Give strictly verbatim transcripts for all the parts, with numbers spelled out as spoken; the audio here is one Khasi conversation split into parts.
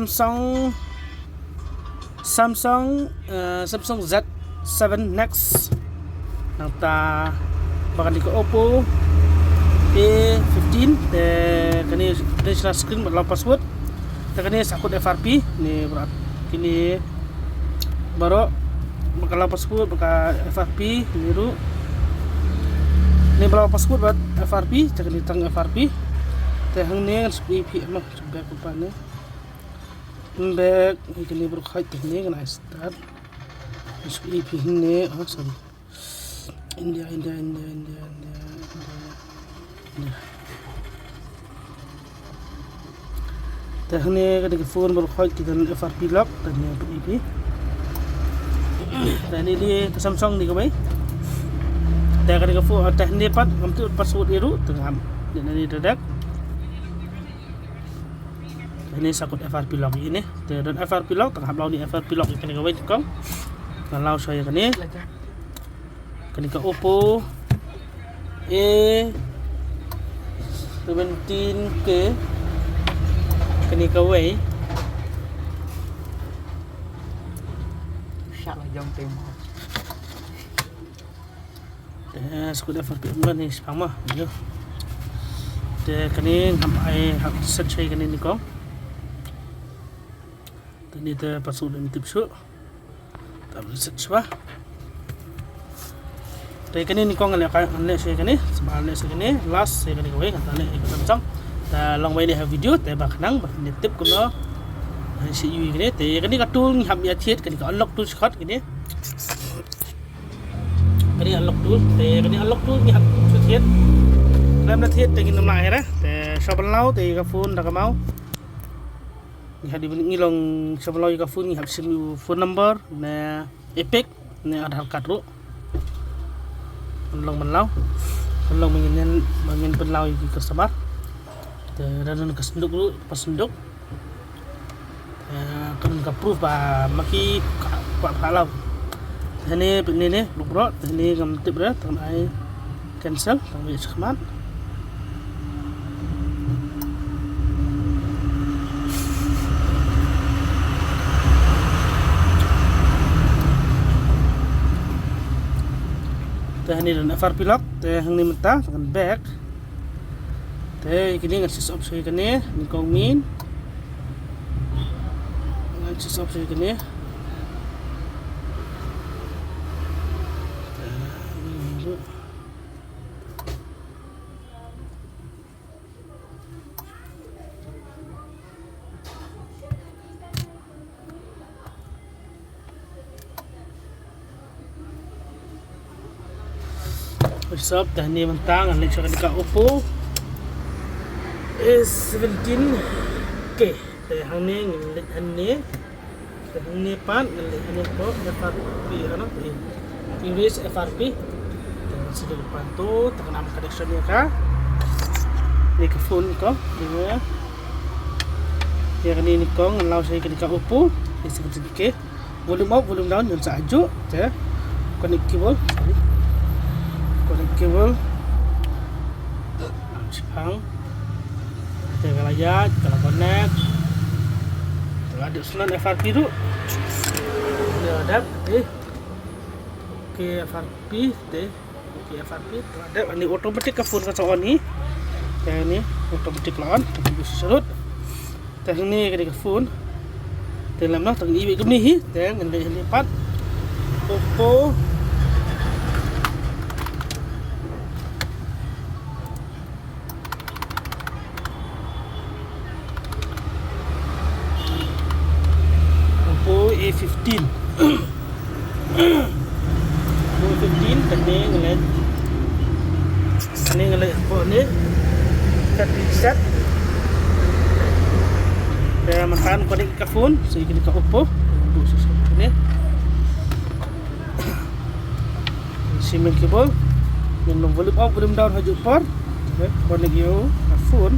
Samsung, Samsung, eh, Samsung Z seven Next. Nangta ba kane ka Oppo A fifteen, te kane, kane sha screen bad long password. Te kane sa kut F R P, ne brat. Kine baroh, ba ka long password, ba ka F R P, ne ruh. Ne ba long password bad F R P, te kane tang F R P. Te hangne ngan shu ïa phi, em, shu back kumba ne. Back, kane baroh khait te hangne ngan ai start. Ngan shu ïa phi hangne, ah, sorry. India, India, India, India, India, India, India. Te hangne kane ka phone baroh khait ki don F R P lock, te hangne peit ïa phi. Te hangne dei ka Samsung dei kawei. Te kane ka phone, te hangne pat ngam tip password ïa ruh, te ngam. Te hangne dei direct. Te hangne sa kut F R P lock ïa kane. Te don F R P lock, te ngam hap law ïa kane F R P lock ïa kane kawei nyngkong. Ngan law shuwa ïa kane. Kane ka Oppo A seventeen K. Kane kawei. Shah la jong te mo. Te sa kut F R P em kane, spang ma. Yo. Te kane ngam ai hap set shuwa ïa kane nyngkong. Te hangne te password ngam tip shuh. Te set shuwa. Te kane nyngkong ngan leh, ngan leh shuwa ïa kane, shuwa ngan leh shuwa ïa kane, last shuwa ïa kane kawei, ngan leh ïa ka Samsung. Te long wei ne ha video, te ba khnang, ba kane tip kumno. Ngan shu ïa use ïa kane, te kane ka tool ngi hap ïa thied, kane ka unlock tool shortcut kane. Kane unlock tool, te kane unlock tool ngi hap shu thied. Lem na thied, te ngin ym lah ïa re, te shuwa ban law, te ka phone da ka maw. Ngi hap dei ngi long shuwa ban law ïa ka phone, ngi hap shim ïa u phone number ne EPIC ne Aadhaar card ruh. Ban long ban law. Ban long ba ngin, ba ngin pynlaw ïa ki customer. Te da don ka synduk ruh, pa synduk. Te ka don ka proof ba ma ki kwah, kwah law. Te hangne, hangne ne, luk bro, te hangne ngam tip re, te ngan ai cancel, tang ba ïa shakhmat. Te hangne don F R P lock, te hangne mynta, te ngan back. Te kine ngan switch off shuwa kine, nyngkong min. Ngan switch off shuwa kine. What's up, te hangne mynta ngan leit sha kane ka Oppo A seventeen K. Te hangne ngan leit hangne. Te hangne pat ngan leit hangne ko, te pat pi ano, pi. Erase F R P. Te ngan shu leit pan to, te ngan am connection ïa ka. Ïa ka phone ko, ïa. Ïa kane nyngkong ngan law sha kane ka Oppo A seventeen K. Volume up, volume down, ngan sa ajuh, te. Connect cable, sorry. Connect cable. Shipang. Te ka la ïaid, ka la connect. Te la dep snoh F R P ruh. Te la dep, eh. Okay, F R P, te. Okay, F R P, te la dep, ani automatic ka phone ka sa on hi. Te ni automatic la on, te shu slut. Te hangne kane ka phone. Te lem noh, te ngan ïohi kumne hi, te ngan leit hangne pat. Oppo. Oppo A fifteen. Oppo fifteen, kane ngan leit. Kane ngan leit poi ne. Set reset. Te mynta ngan connect ka phone, sa ïa kane ka Oppo. Buh sa kane. Shim ïa ka cable. Ngin volume up, volume down ha juh por. Te connect ïa ka phone.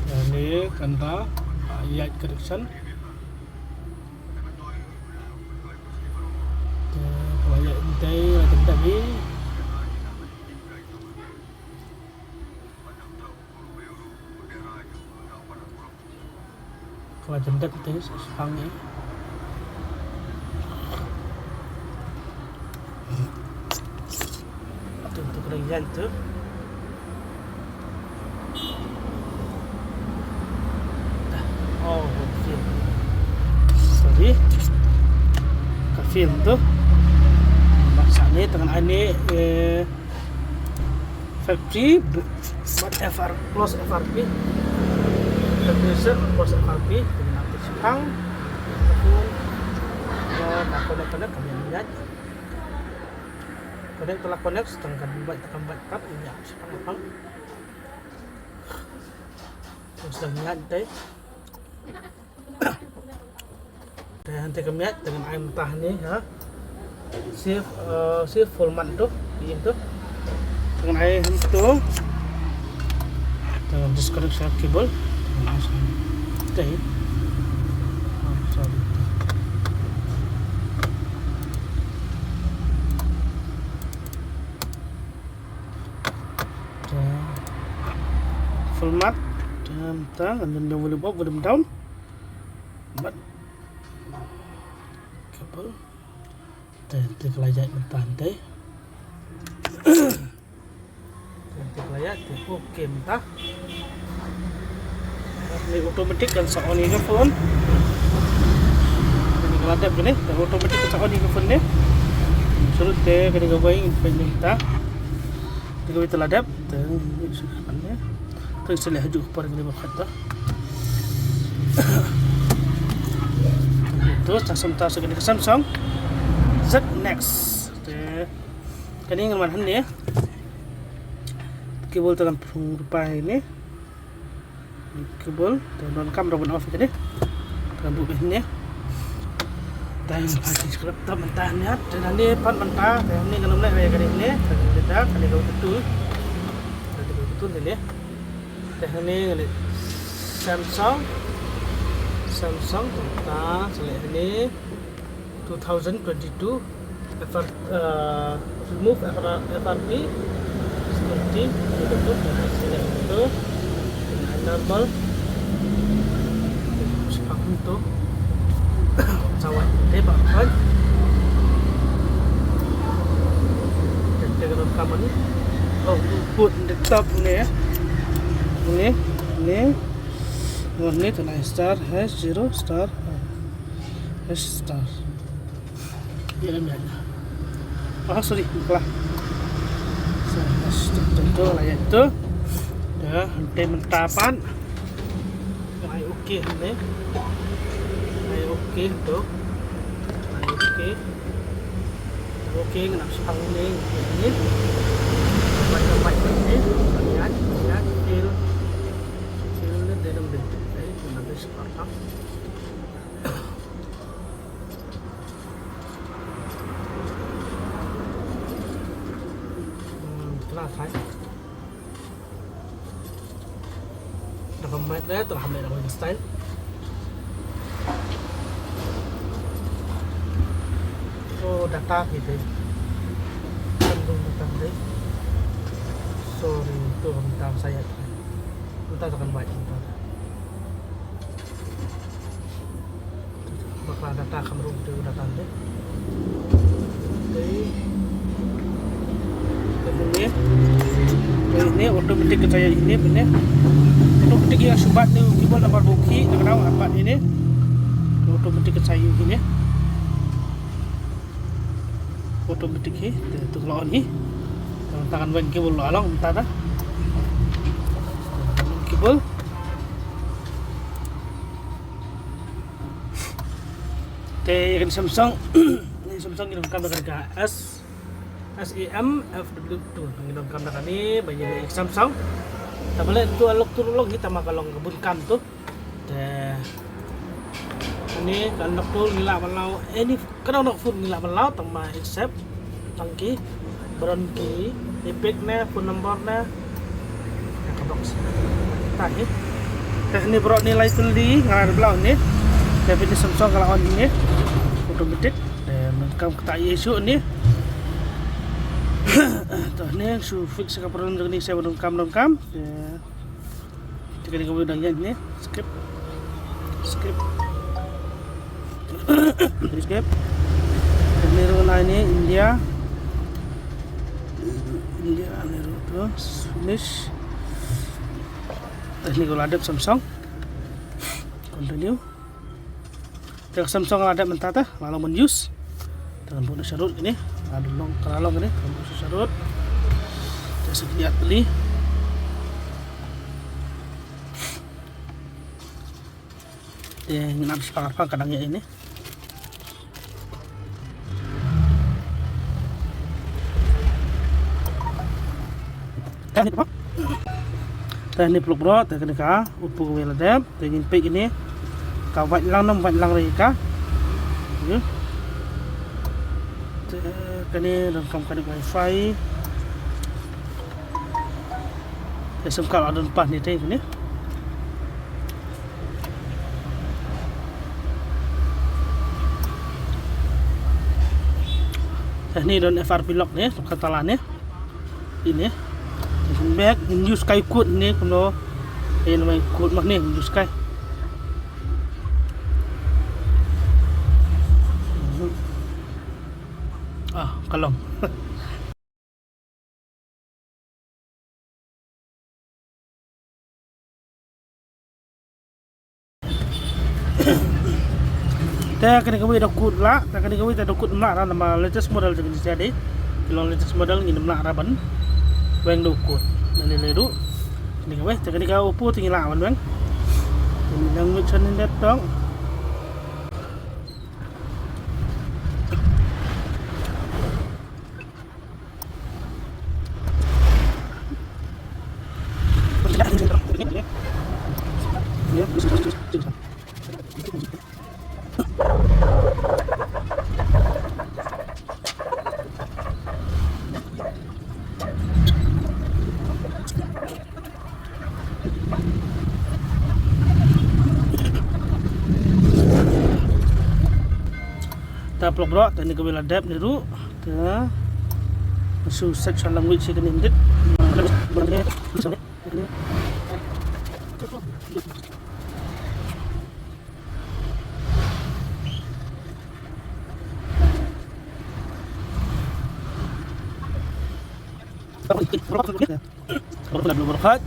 Ïa ne kane ka ïaid connection. Te la jan dep hi. Ka la jan dep te sa shipang hi. Tu tu ka la jan tu. Oh, ka fail. Sorry. Ka fail tu. Bad sa ne tang ai ne, eh, factory b-, bad F R plus F R P. Factory set plus F R P. Kena tu shipang. Connect, connect, connect, kami lihat. Connect telah connect, sedangkan buat tekan buat tab ini shipang. Terus dah niat deh. Te hynrei ka miat te ngan ai mynta hangne ha. Save, eh, save format tu, ïa tu. Te ngan ai hangto. Te ngan disconnect sa cable. Te ngan ai sa. Te. Oh, sorry. Te format. Te mynta ngan ai volume up, volume down. Bad cable. Te, te ka la ïaid mynta te. Te, te ka la ïaid te. Okay mynta. Ni automatic kan sa on ïa ka phone. Ni ka la dep kane, te automatic kan sa on ïa ka phone ne. Shu te kane kawei ngin peit mynta. Te kawei te la dep, te, te sa leh hajuh ka por kane ba khat ta. To, sa sa mynta sa kane ka Samsung Z Next. Te, kane ngan wan hangne. Cable te kan pynrung rupa hangne. Cable, te donkam ruh ban off kane. Te buh beit hangne. Te pha shi skrap ta mynta hangne, te nangne pat mynta, te hangne ngan ym leh ïa kane hangne, te kane ka betul. Te kane ka betul hangne. Te hangne ngan leh Samsung. Samsung, mynta sa leh hangne. Two thousand twenty-two F R, uh, remove F R, F R P is twenty, betul, betul, betul, normal. Sepak tu. Sawat, tebak kan. Kita kena kaman. Oh, put the top ni, ya. Ni, ni. Ni tu nine star, hash zero star, hash star. Ïa, ïa, ïa. Oh, sorry, salah. So, tu, tu, tu, lah, ïa, tu. Dah, hynrei mynta pat. Ai okay, hynrei. Ai okay, tu. Ai okay. Ai okay, ngam shipang ni, ni. Baik, baik, ni. Lihat, lihat, feel. Feel ni, dia dah beri. Ai, ngam shipang. Hmm, kelas, hai. Dah ka mic dah, tu dah ka mic dah ka style. Oh, data kita. Kan belum datang deh. Sorry, tu minta saya. Minta tekan mic, minta. Bakla data kham ruh te u data te. Okey. Te pynne. Te ne automatic ka ïa ne pynne. Automatic ïa shu bat ne u keyboard number ba u khih ne ka dang bat ne. Automatic ka ïa ne. Automatic hi. Te tu ka la on hi. Te mynta kan weng keyboard la long mynta da. Keyboard. Te ïa kane Samsung, ïa kane Samsung ngi donkam da kane ka S, S A M F W two. Ngi donkam da kane ba ïa kane Samsung. Te balei tu alok tu long hi tang ma ka long ka bun kam tu. Te kane ka nok tu ngi lah ban law any Ka dang dang phone ngi lah ban law tang ma accept tang ki brand ki epic ne phone number ne. Ïa ka box. Ta hi. Te ni bro ni lai tylli nga la blow ni. Te phi ni Samsung ka la on ni. Automatic. Te man kam kata issue ni. To, ne shu fix ka problem jong kane, sa ba donkam, donkam. Te, te kane ka video dang ïaid ne. Skip. Skip. Skip. Te ne ruh na ne India. India ne ruh to. Finish. Te ne ka la dep Samsung. Continue. Te ka Samsung la dep mynta te, la long ban use. Te ngan buh noh sharud kane, la long, ka la long kane, ngan buh sharud. Te sa kane ar tylli. Te ngin ap shipang arpang ka dang ïaid ne. Te hangne paralok. Te hangne paralok bro, te kane ka Oppo kawei la dep, te ngin peit kane ka wait lang ne ym wait lang re ka. Te kane donkam connect wifi. Te sim card la don pat ne te kane. Te hangne don F R P lock ne, suk ka tala ne. Ine. Ngin back, ngin use kai code ne, kumno. Ine mai code mah ne, ngin use kai. Ah, ka long. Te kane kawei da kut lah, te kane kawei te da kut mlah ra namar latest model te kane sia dei. Ki long latest model ngin mlah ra ban weng da kut. Nane le ruh. Kane kawei, te kane ka Oppo te ngi lah ban weng. Kane nang mit chan ni laptop. Ta paralok bro, te kane kawei la dep ne ruh. Te shu search language kane ym dei.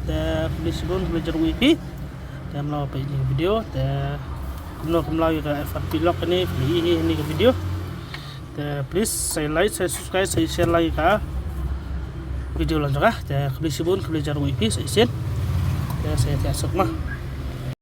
Te khublei shibun, khublei jaroh ïa phi. Te ym lah peit ïa ka video, te kumno kumno ïa ka F R P lock kane, phi ïohi ïa kane ka video. Te please sa like, sa subscribe, sa share like ïa ka video lang jong nga. Te khublei shibun, khublei jaroh ïa phi, sa shisien. Te sa ïa suk ma.